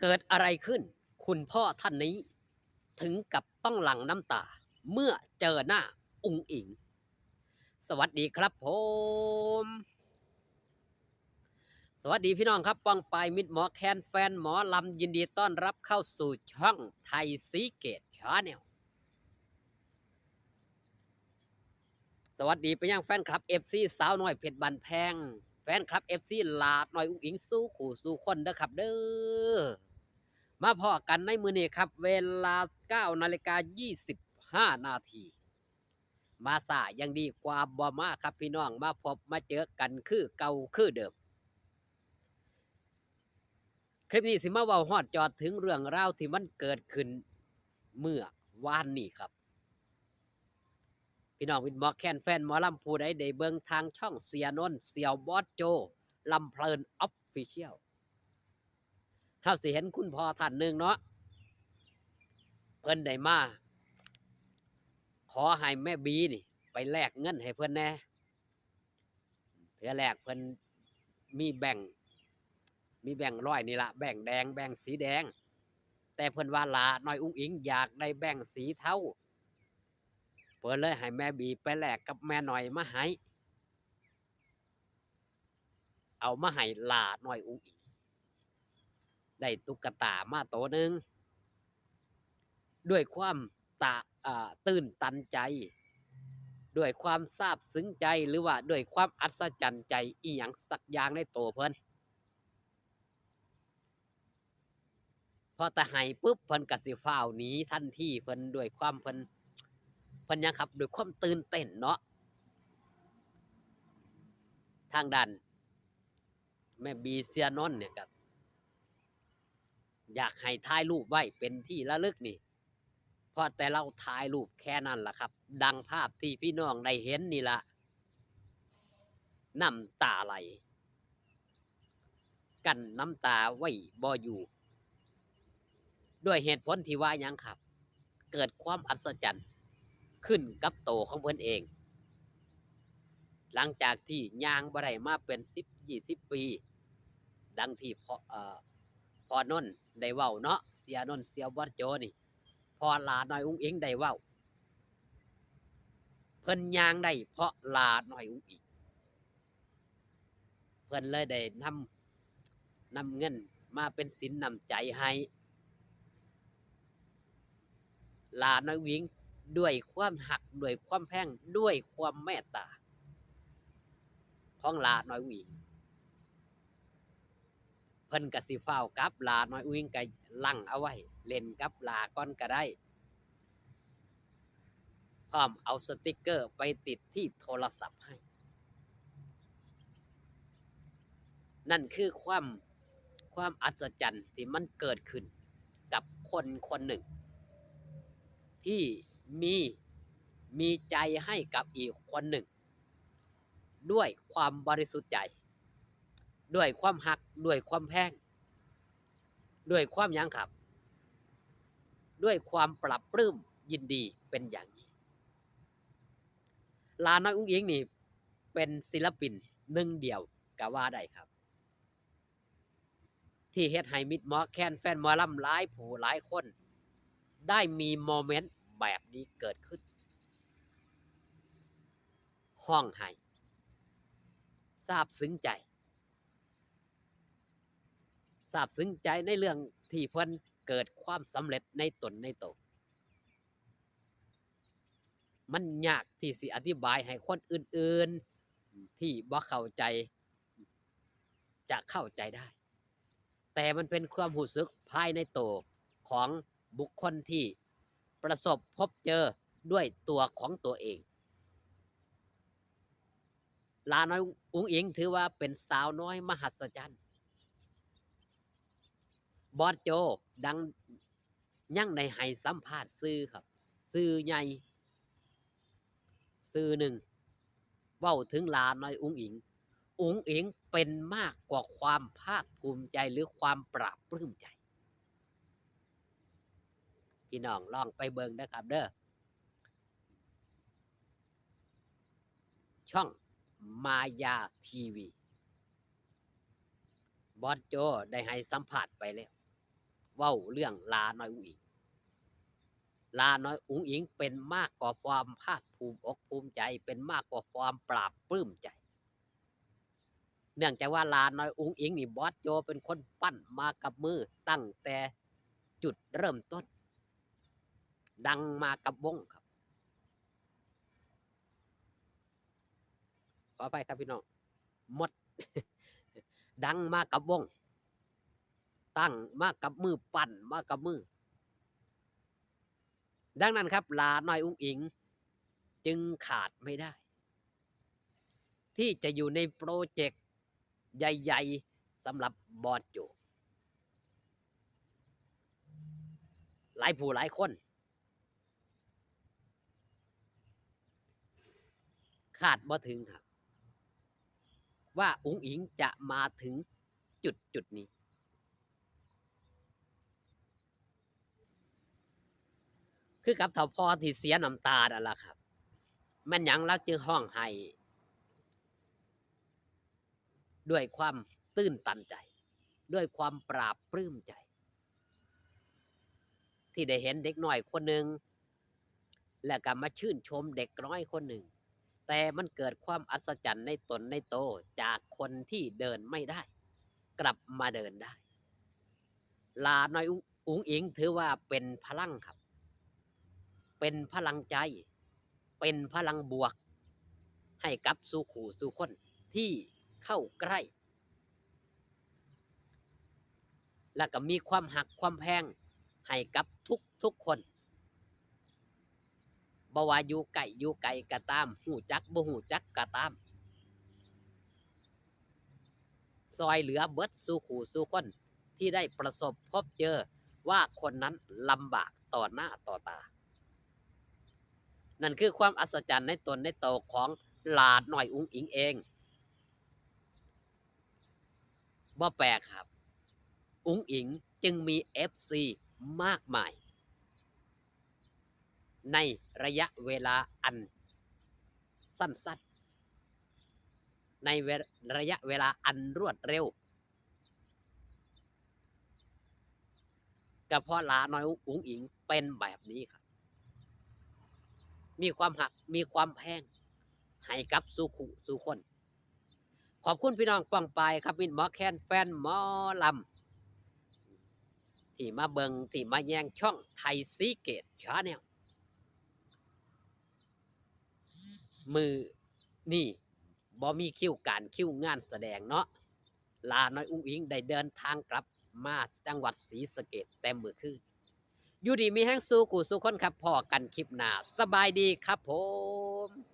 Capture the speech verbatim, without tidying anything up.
เกิดอะไรขึ้น คุณพ่อท่านนี้ถึงกับต้องหลั่งน้ำตา เมื่อเจอหน้าอุ๋งอิ๋ง สวัสดีครับผม สวัสดีพี่น้องครับ ป้องปายมิตรหมอแคน แฟนหมอลำ ยินดีต้อนรับเข้าสู่ช่องไทยซีเกตชาแนล สวัสดีไปยังแฟนคลับ เอฟซี สาวน้อยเพชรบ้านแพง แฟนคลับ เอฟซี หลาน้อยอุ๋งอิ๋งสู่คู่สู่คนเด้อครับเด้อ มาพ้อกันในมื้อนี้ครับ เวลา เก้านาฬิกา ยี่สิบห้านาที มาช้ายังดีกว่าบ่มาครับพี่น้อง มาพบมาเจอกันคือเก่าคือเดิม คลิปนี้สิมาเว้าฮอดจอดถึงเรื่องราวที่มันเกิดขึ้นเมื่อวานนี้ครับ พี่น้องมิตรหมอแคน แฟนหมอลำ ผู้ใดได้เบิ่งทางช่องเสียนนท์ เสี่ยวบอสโจ ลำเพลิน Official เฮาสิเห็นคุณพ่อท่านหนึ่งเนาะ เพิ่นได้มา ขอให้แม่บีนี่ ไปแลกเงินให้เพิ่นแหน่ เทื่อแรกเพิ่นมีแบงก์ มีแบงก์ร้อยนี่ละ แบงก์แดง แบงก์สีแดง แต่เพิ่นว่าหล้าน้อยอุ๋งอิ๋งอยากได้แบงก์สีเทา เพิ่นเลยให้แม่บีไปแลกกับแม่น้อยมาให้ เอามาให้หล้าน้อยอุ๋งอิ๋ง ได้ตุ๊กตามาโตหนึ่ง ด้วยความตะ อ่า ตื้นตันใจ ด้วยความซาบซึ้งใจ หรือว่าด้วยความอัศจรรย์ใจอีหยังสักอย่างในโตเพิ่น พอแต่ให้ปุ๊บ เพิ่นก็สิฟ้าวหนีทันที เพิ่นด้วยความเพิ่น เพิ่นหยังครับ ด้วยความตื่นเต้นเนาะ ทางด้านแม่บี เสี่ยนนท์เนี่ยก็อยากให้ถ่ายรูปไว้เป็นที่ระลึกนี่ พอแต่ลาวถ่ายรูปแค่นั้นล่ะครับ ดังภาพที่พี่น้องได้เห็นนี่ละ น้ำตาไหล กั้นน้ำตาไว้บ่อยู่ ด้วยเหตุผลที่ว่าหยังครับ เกิดความอัศจรรย์ขึ้นกับโตของเพิ่นเอง หลังจากที่ย่างบ่ได้มาเป็นสิบ ยี่สิบปี ดังที่พ่อ เอ่อ พ่อนนท์ได้เว้าเนาะ เสี่ยนนท์ เสี่ยวบอสโจนี่ พ่อหล้าน้อยอุ๋งอิ๋งได้เว้า เพิ่นย่างได้เพราะหล้าน้อยอุ๋งอิ๋ง เพิ่นเลยได้นำ นำเงินมาเป็นสินน้ำใจให้หล้าน้อยอุ๋งอิ๋ง ด้วยความฮัก ด้วยความแพง ด้วยความเมตตา ของหล้าน้อยอุ๋งอิ๋ง เพิ่นก็สิฟ้าวกลับ หล้าน้อยอุ๋งอิ๋งก็ลังเอาไว้ เล่นกับหล้าก่อนก็ได้ พร้อมเอาสติกเกอร์ไปติดที่โทรศัพท์ให้ นั่นคือความ ความอัศจรรย์ที่มันเกิดขึ้นกับคนคนหนึ่ง ที่มี มีใจให้กับอีกคนหนึ่ง ด้วยความบริสุทธิ์ใจ ด้วยความฮัก ด้วยความแพง ด้วยความหยังครับ ด้วยความปรับปลื้มยินดีเป็นอย่างยิ่ง หล้าน้อยอุ๋งอิ๋งนี่เป็นศิลปินหนึ่งเดียวก็ว่าได้ครับ ที่เฮ็ดให้มิตรหมอแคน แฟนหมอลำหลายผู้หลายคน ได้มีโมเมนต์แบบนี้เกิดขึ้น ฮ้องไห้ ซาบซึ้งใจ ซาบซึ้งใจในเรื่องที่เพิ่นเกิดความสำเร็จในตนในโต มันยากที่สิอธิบายให้คนอื่นๆ ที่บ่เข้าใจ จะเข้าใจได้ แต่มันเป็นความรู้สึกภายในโตของบุคคลที่ประสบพบเจอด้วยตัวของตัวเอง หล้าน้อยอุ๋งอิ๋งถือว่าเป็นสาวน้อยมหัศจรรย์ บอสโจดังยังได้ให้สัมภาษณ์สื่อครับ สื่อใหญ่ สื่อหนึ่ง เว้าถึงหล้าน้อยอุ๋งอิ๋ง อุ๋งอิ๋งเป็นมากกว่าความภาคภูมิใจหรือความปลาบปลื้มใจ พี่น้องลองไปเบิ่งนะครับเด้อ ช่องมายาทีวี บอสโจได้ให้สัมภาษณ์ไปแล้ว เว้าเรื่องหล้าน้อยอุ๋งอิ๋ง หล้าน้อยอุ๋งอิ๋งเป็นมากกว่าความภาคภูมิอกภูมิใจ เป็นมากกว่าความปลาบปลื้มใจ เนื่องจากว่าหล้าน้อยอุ๋งอิ๋งนี่บอสโจเป็นคนปั้นมากับมือตั้งแต่จุดเริ่มต้น ดังมากับวงครับ ขออภัยครับพี่น้อง หมด ดังมากับวง ตั้งมากับมือ ปั้นมากับมือ ดังนั้นครับ หล้าน้อยอุ๋งอิ๋งจึงขาดไม่ได้ ที่จะอยู่ในโปรเจกต์ใหญ่ๆสำหรับบอสโจ หลายผู้หลายคน คาดบ่ถึงครับ ว่าอุ๋งอิ๋งจะมาถึงจุดจุดนี้ คือกับเฒ่าพ่อที่เสียน้ำตานั่นล่ะครับ แม่นหยังลาวจึงฮ้องไห้ ด้วยความตื้นตันใจ ด้วยความปลาบปลื้มใจ ที่ได้เห็นเด็กน้อยคนหนึ่ง และก็มาชื่นชมเด็กน้อยคนหนึ่ง แต่มันเกิดความอัศจรรย์ในตนในโต จากคนที่เดินไม่ได้ กลับมาเดินได้ หล้าน้อยอุ๋ง อุ๋งอิ๋งถือว่าเป็นพลังครับ เป็นพลังใจ เป็นพลังบวก ให้กับสู่คู่สู่คนที่เข้าใกล้ และก็มีความฮักความแพงให้กับทุกทุกคน บ่ว่าอยู่ใกล้อยู่ไกลก็ตาม ฮู้จักบ่ฮู้จักก็ตาม ซอยเหลือเบิดสู่คู่สู่คนที่ได้ประสบพบเจอว่าคนนั้นลำบากต่อหน้าต่อตา นั่นคือความอัศจรรย์ในตนในโตของหล้าน้อยอุ๋งอิ๋งเอง บ่แปลกครับ อุ๋งอิ๋งจึงมีเอฟซีมากมาย ในระยะเวลาอันสั้นๆ ในเว- ระยะเวลาอันรวดเร็ว ก็เพราะหล้าน้อยอุ๋งอิ๋งเป็นแบบนี้ครับ มีความฮัก มีความแพง ให้กับสู่คู่สู่คน ขอบคุณพี่น้องป้องปายครับ มิตรหมอแคน แฟนหมอลำ ที่มาเบิ่ง ที่มาแยงช่องไทยศรีเกต Channel มื้อนี้บ่มีคิวการคิวงานแสดงเนาะ หล้าน้อยอุ๋งอิ๋งได้เดินทางกลับมาจังหวัดศรีสะเกษแต่มื้อคืน อยู่ดีมีแฮงสู่คู่สู่คนครับ พ้อกันคลิปหน้า สบายดีครับผม